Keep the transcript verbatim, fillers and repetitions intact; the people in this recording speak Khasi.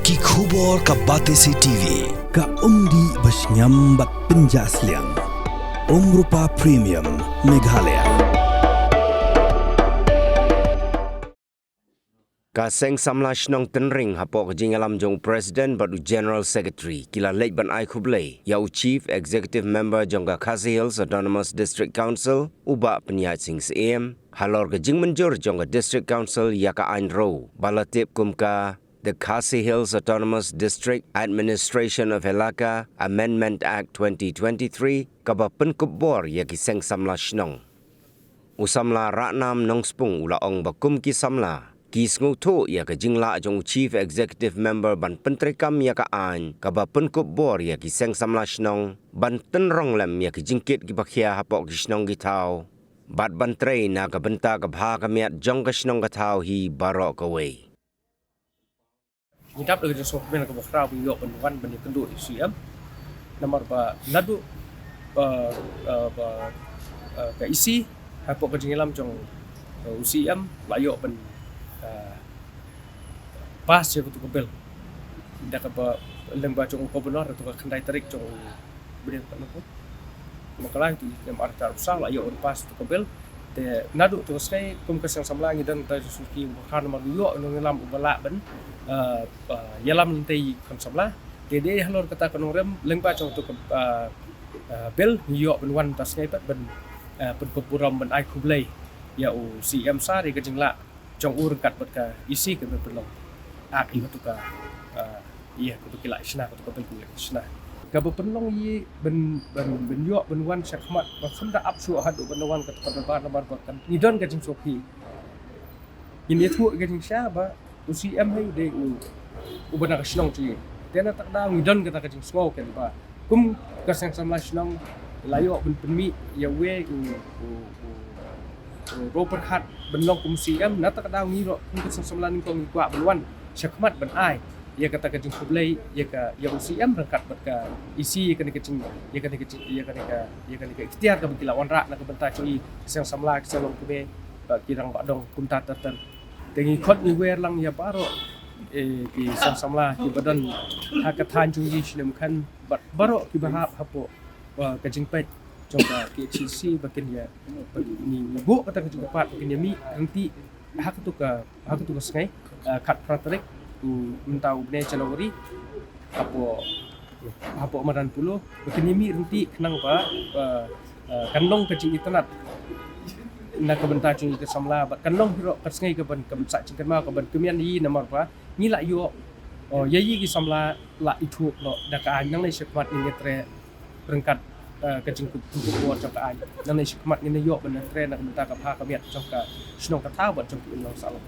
Ki khubor ka Batesi T V. Ka umdih ba shngiam bad pynjah sliang. Umrupa Premium Meghalaya. Ka Seng Samla Shnong Tynring hapoh ka jingïalam jong u President bad u General Secretary ki la leit ban ai khublei ïa u Chief Executive Member jong ka Khasi Hills Autonomous District Council, u Bah Pynïaid Sing Syiem, halor ka jingmynjur jong ka District Council ïa ka aiñ rew ba la tip kum ka The Khasi Hills Autonomous District Administration of Elaka Amendment Act twenty twenty-three, kaba pynkup bor ïa ki seng samla shnong. U samla Ratnam Nongspung u la ong ba kum ki samla ki sngewthuh ïa ka jinglah jong u Chief Executive Member ban pyntreikam ïa ka aiñ kaba pynkup bor ïa ki seng samla shnong ban tynrong lem ïa ki jingkit kiba khia hapoh ki shnong ki thaw bad ban trei na ka bynta ka bha ka miat jong ka shnong ka thaw hi baroh kawei. Ngi dap da ka jingsngewkmen kaba khraw ba ngi ïoh ban wan ban ïakynduh ïa u C M. Namar ba naduh, uh, uh, ba, uh, ka E C hapoh ka jingïalam jong, uh, u C M la ïoh ban, uh, pass ïa katu ka bill da kaba lyngba jong u Governor, katu ka khyndai tarik jong u bnai ba nyngkong. Ba ka lai tu, em, ar tar u saw la ïoh ban pass tu ka bill. Te naduh tu ka sngi kum ka seng samla ngi don ta ju suki u Bah Khan Namar u ïoh nongïalam uba lah ban, eh, eh, ïalam lynti khun samla. Te dei halor kata ka nongrim lyngba jong tu ka, eh, eh, bill ngi ïoh ban wan ta sngi pat ban, eh, pynkup burom ban ai khublei ïa u C M sar ïa ka jinglah jong u ryngkat bad ka E C kaba pynlong. Ak ïa katu ka, ah, ïa katu ki la shna, katu ka pynlong ki la shna. Kaba pynlong ïa ban, ban, ban ïoh ban wan shakhmat ba kham da ap shuh haduh ban wan katu ka dorbar namar ba kan ngi don ka jingsngewsih. Ngin ïathuh ka jingshisha ba u C M hi u dei u, uba na ka shnong jong ngi. Te na kata ka daw ngi don kata ka jingsngew kan ba kum ka seng samla shnong la ïoh ban pynmih ïa uwei u, u, u, u Robert Hart ban long kum C M, na kata ka daw ngi ruh kum ka seng samla nyngkong ngi kwah ban wan shakhmat ban ai ïa kata ka jingkhublei ïa ka, ïa u C M ryngkat bad ka E C ïa kane ka jing, ïa kane ka jing, ïa kane ka, ïa kane ka iktiar kaba ki la wanrah na ka bynta jong ngi seng samla ki seng longkmie bad ki rangbah dong kumta ter ter. Te ngi khot ngi wer lang ïa baroh, eh, ki seng samla kiba don ha ka thaiñ jong ngi shnong kan bad baroh kiba hap hapoh, uh, ka jingpeit jong ka K H A D C ba kin ïa, ba ngi, ngi buh kata ka jingkyrpad ba kin ïa mih ryntih ha katu ka, ha katu ka sngi, uh, khatphra tarik u mynta u bnai January hapoh, hapoh madan Polo ba kin ïa mih ryntih khnang ba, uh, uh, kan long ka jingitynnad na ka bynta jong ngi ki samla bad kan long hi ruh ka sngi kaban, kaban sah jingkynmaw kaban kmen ïa ngi namar ba ngi la ïoh, oh, ïa ngi ki samla la ithuh noh da ka aiñ, nangne shakhmat ngin ïatrei ryngkat, eh, ka jingkup, jingkup bor jong ka aiñ. Nangne shakhmat ngin ïoh ban ïatrei na ka bynta ka bha ka miat jong ka shnong ka thaw bad jong ki imlang sahlang.